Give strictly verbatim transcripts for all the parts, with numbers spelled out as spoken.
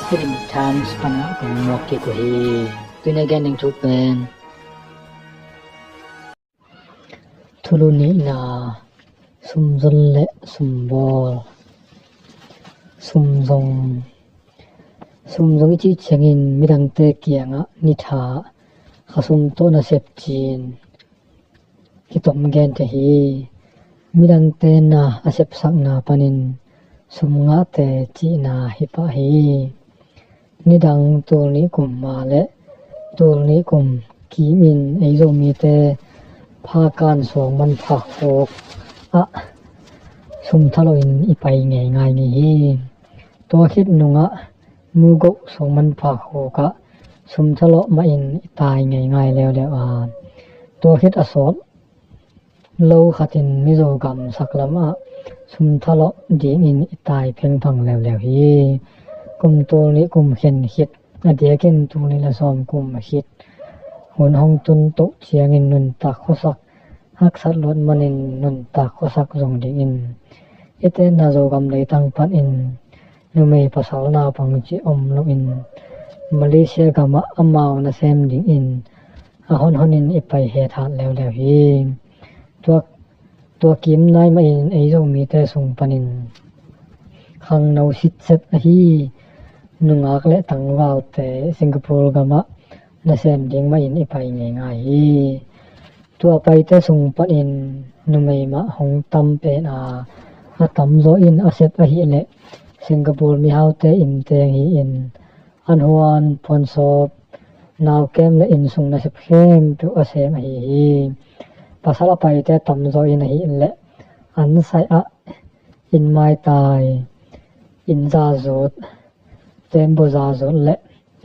Philip Times pana kong muak kik uh hi. Tuni a gen ding thu pen thulu nihna, sumzon le sumbawl. Sumzong. Sumzong i cih ciangin midangte kiangah nitha khasum tawh nasep cin kitom gen thei hi. Midangte na a sepsakna panin sum ngahte cihna hi pah hi. Nidang tul nih kum ma le tul nih kum kimin ei Zomite phakan suang manpha khuk ah sum thalawh in i pai ngeingai ngei hi. Tua khit nungah mugoh suang manpha khuk ah sum thalawh mahin i tai ngeingai leuleu a, tua khit a sawt lo khatin Mizo gam saklam ah sum thalawh dingin i tai phengphang leuleu hi. Kum tul nih kum khen khit, a diakin tul nih le sawm kum khit hun hong tun toh ciangin nuntak khuasak haksat luat manin nuntak khuasak zong dingin i tenna Zogam leitang panin numei pasal naupang cih om loin Malaysia gamah amau nasem dingin a honhonin i pai hethat leuleu hi. Tua, tua kim nai mahin ei Zomite sung panin khangno sitset ahi nungak le tangvalte Singapore gamah nasem ding mahin i pai ngeingai hi. Tua paite sung panin numei mah hong tam pen a, a tamzaw in a sep ahih leh Singapore mihaute inn teng hi-in an huan, puansawp, naukem le innsung nasep khempeuh a sem ahi hi. Pasal a paite tamzaw in ahih leh an sai ah inn maitai, inn zazut, tembaw zazut le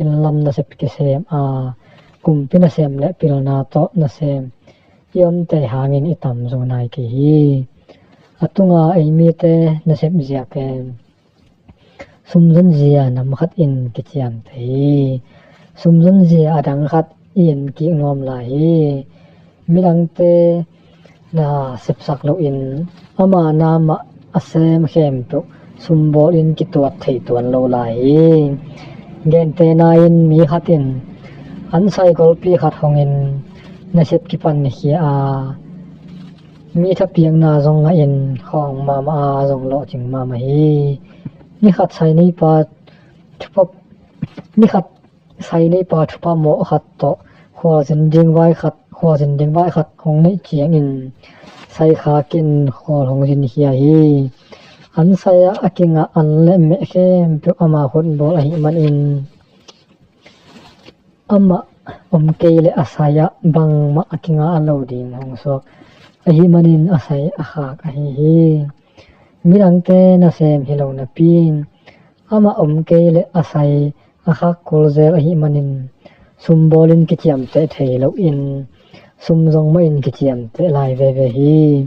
inn lam nasep kisem a, kumpi nasem le pilna tawh nasem i omte hangin i tamzaw nai kei hi. A tunga ei mite nasep zia pen sumzon zia nam khat in kiciam thei hi. Sumzon zia a dang khat i en kik nuam lai hi. Midangte na sepsak loin ama na mah a sem khempeuh sumbawl in kituat thei tuan lo lai hi. Gentehna in mi khat in an sai golpi khat hongin nasep kipan khia a, mi thapiakna zong ngahin khawng mahmah a, zong lawhcing mahmah hi. Ni khat sai neipa thupha, ni khat sai neipa thupha mawh khat tawh khualzin ding vai khat, khualzin ding vai khat hong neih ciangin sai khakin khual hong zin khia hi. An sai ah a kingah an le meh khempeuh ama khutbawl ahih manin amah om kei le a sai ah bangmah a kingah a lo ding hong suak ahih manin a sai a khak ahi hi. Midangte nasem hi lo napi-in amah om kei le a sai a khak kul zel ahih manin sumbawl in kiciamteh thei loin sum zong mahin kiciamteh lai veve hi.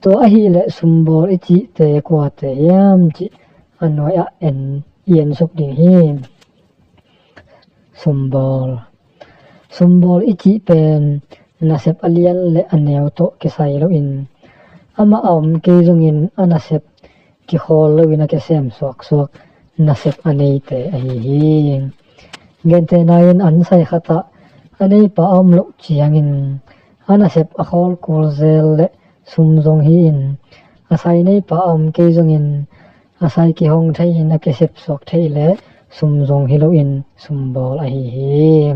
Tua ahih leh sumbawl i cihte kuate hiam cih a nuai-ah en, i ensuk ding hi. Sumbawl. Sumbawl i cih pen nasep a lian le a neu tawh kisai loin amah a om kei zongin a nasep kikhawl loin a kisem suaksuak nasep a neite ahi hi. Gentehna in an sai khatah a neipa a om loh ciangin a nasep a khawl kul zel le sum zong hi-in a sai neipa a om kei zongin a sai kihong thei in a kisep suak thei le sum zong hi loin sumbawl ahi hi.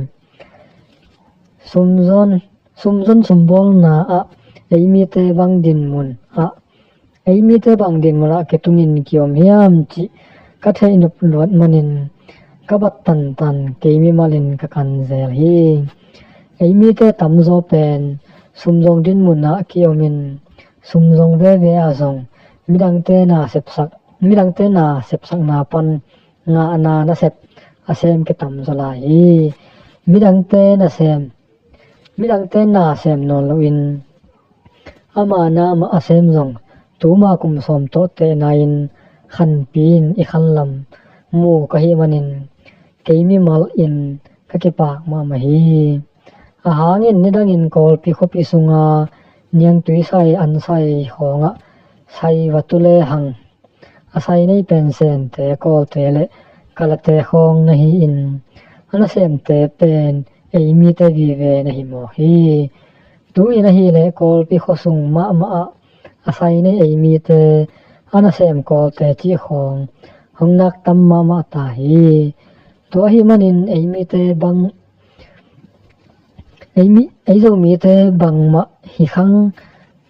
Sumzon, sumzon sumbawlna ah ei mite bang dinmun ah, ei mite bang dinmun ah kitungin kiom hiam cih ka theih nop luat manin ka bat tantan kei mimalin ka kan zel hi. Ei mite tamzaw pen sumzong dinmun ah kiomin sumzong veve ah zong midangte na sepsak, midangte na sepsakna pan ngahna nasep a sem kitamzaw lai hi. Midangte nasem, midangte nasem nawn loin ama na mah a sem zong tuma kum sawm tawh tehna in khanpi in i khanlam mu ka hih manin kei mimal in ka kipak mahmah hi. A hangin nidangin Kawlpi khuapi sunga niangtui sai an sai khawngah sai va tu lehang a sai nei pensente, kawlte le kalate khawng na hi-in, a nasemte pen ei mite vive na hi mawk hi. Tu-in ahih leh Kawlpi khuasung mahmah ah a sai nei ei mite, a nasem Kawlte cih khawng hong nak tam mahmah ta hi. Tua ahih manin ei mite bang ei, mi, ei Zomite bangmah hi khang,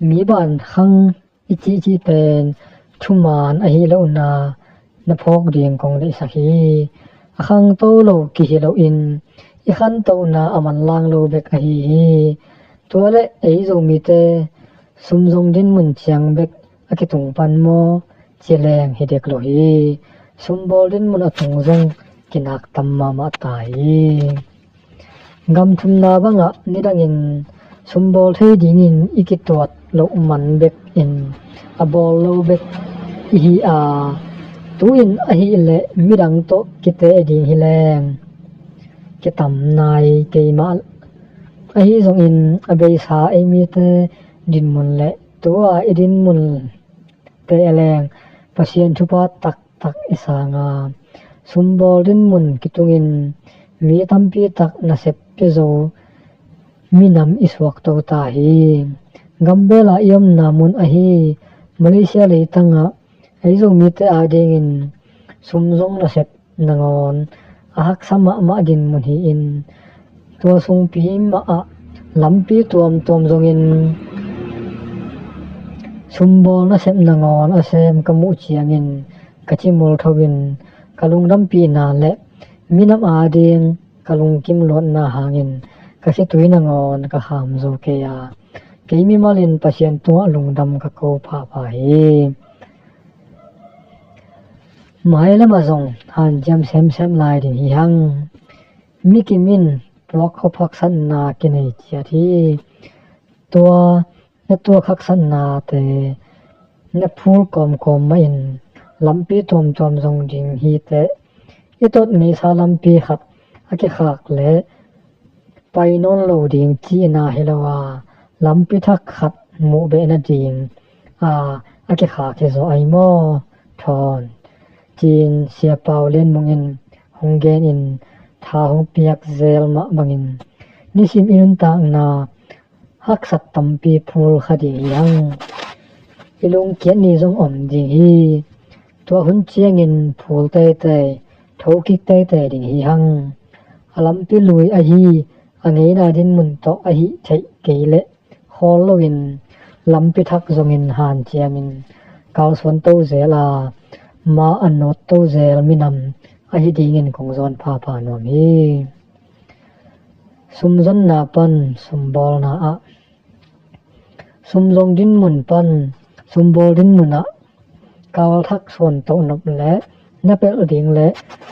mi ban khang i cihcih pen thuman ahi lohna na phawk ding kong deihsak hi. A khangto lo kihi loin i khantohna a manlang lo bek ahi hi. Tua le ei Zomite sum zong dinmun ciang bek a kitung pan maw ci leng hi dek lo hi. Sumbawl dinmun a tung zong kinak tam mahmah ta hi. Gam thumna bangah nidangin sumbawl thei dingin i kituat loh man bekin a bawl lo bek i hi a, tu-in ahih leh midang tawh kiteh ding hi leng kitam nai kei mah. Ahi zongin a beisa ei mite dinmun le tua i dinmun te a leng Pasian thupha taktak i sang a, sumbawl dinmun kitungin mi tampi tak nasep pia zo minam i suakto ta hi. Gambela i omna mun ahi Malaysia leitangah ei Zomite adingin sum zong nasep nangawn a haksa mahmah dinmun hi-in, tua sungpi mahah lampi tuamtuam zongin sumbawl nasep nangawn a sem ka muh ciangin ka cimul tho-in ka lungdampihna le minam ading ka lungkim luatna hangin ka khitui nangawn ka kham zo kei a, kei mimalin Pasian tungah lungdam ka ko phapha hi. Mailamah zong hanciam semsem lai ding hi hang. Mikim in puak khop haksatna kinei ciat hi. Tua na tuak haksatnate na phul kawmkawm mahin lampi tuamtuam zong ding hi teh. I tot ngeisa lampi khat a kikhak leh pai nawn lo ding cihna hi lo a, lampi thak khat muh beh nading a, a kikhak hi zaw ai maw? Thawn, ci-in Sia Pau Lian Mung in hong genin tha hong piak zel mah bangin nisim i nuntakna haksat tampi phul kha ding hi hang. I lungkiat ni zong om ding hi. Tua hun ciangin phul teitei, thokik teitei ding hi hang. A lampi lui ahi a ngeina dinmun tawh ahi theih kei leh khawl loin lampi thak zongin hanciamin kalsuan to zel a, ma a nawt to zel minam ahi dingin kong zawn phapha nuam hi. Sumzonna pan sumbawlna ah, sumzong dinmun pan sumbawl dinmun ah kalthak suan toh nop le na pelh ding le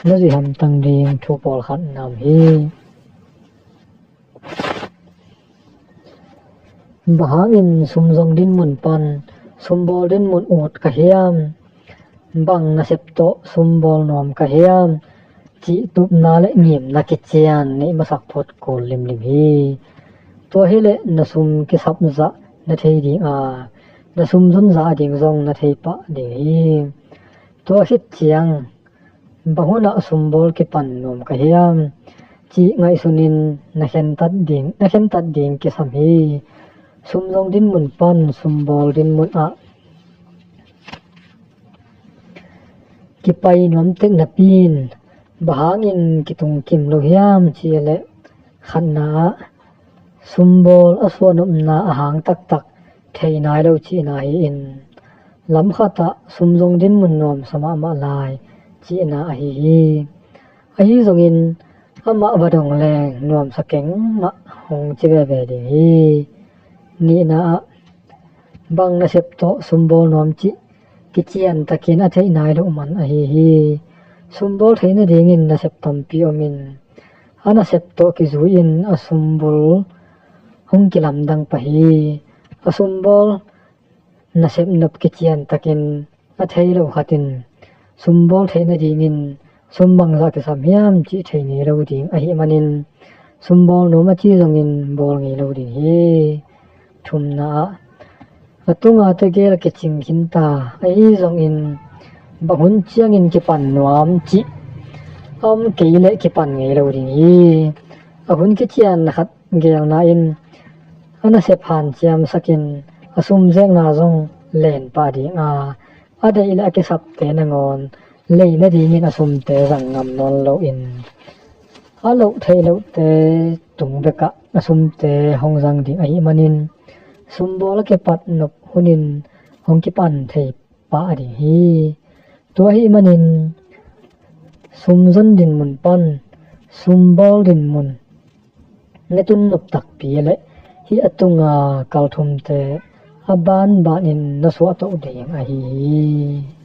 na zuih hamtang ding thu pawlkhat na om hi. Bang hangin sumzong dinmun pan sumbawl dinmun ut ka hiam? Bang nasep tawh sumbawl nuam ka hiam? Cih tupna le ngimna kician neih masak phot kul limlim hi. Tua hileh na sum kisap zah na thei ding a, na sum zon zah ding zong na thei pah ding hi. Tua khit ciang bang hunah sumbawl kipan nuam ka hiam? Cih ngaihsunin na khentat ding, na khentat ding kisam hi. Sumzong dinmun pan sumbawl dinmun ah kipai nuam tek napi in bang hangin kitung kim lo hiam cih leh, khatna ah sumbawl a suan nopna a hang taktak thei nai lo cihna hi-in, lam khatah sumzong dinmun nuamsa mahmah lai cihna ahi hi. Ahi zongin amah va dong leng nuamsa keng mah hong ci veve ding hi. Nihna ah bang nasep tawh sumbawl nuam cih kician takin a theih nai loh man ahi hi. Sumbawl theih nadingin nasep tampi om in, a nasep tawh kizui-in a sumbul hong kilamdang pah hi. A sumbawl nasep nop kician takin a thei lo khat in sumbawl theih nadingin sum bangzah kisam hiam cih thei ngei lo ding ahih manin, sumbawl nuam a ci zongin bawl ngei lo ding hi. Thumna ah, a tunga tegel kicing khinta ahi zongin bang hun ciangin kipan nuam cih a om kei leh kipan ngei lo ding hi. A hun kician na khat gelna in a nasep hanciamsakin a sumzekna zong lenpah ding a, a deih le a kisapte nangawn lei nadingin a sumte zang ngam nawn loin a loh theih lohte tung bekah a sumte hong zang ding ahih manin sumbawl a kipat nop hunin hong kipan thei pah ding hi. Tua ahih manin sumzon dinmun pan sumbawl dinmun na tun nop takpi le hih a tunga kalthumte a banbanin na suahtoh ding ahi hi.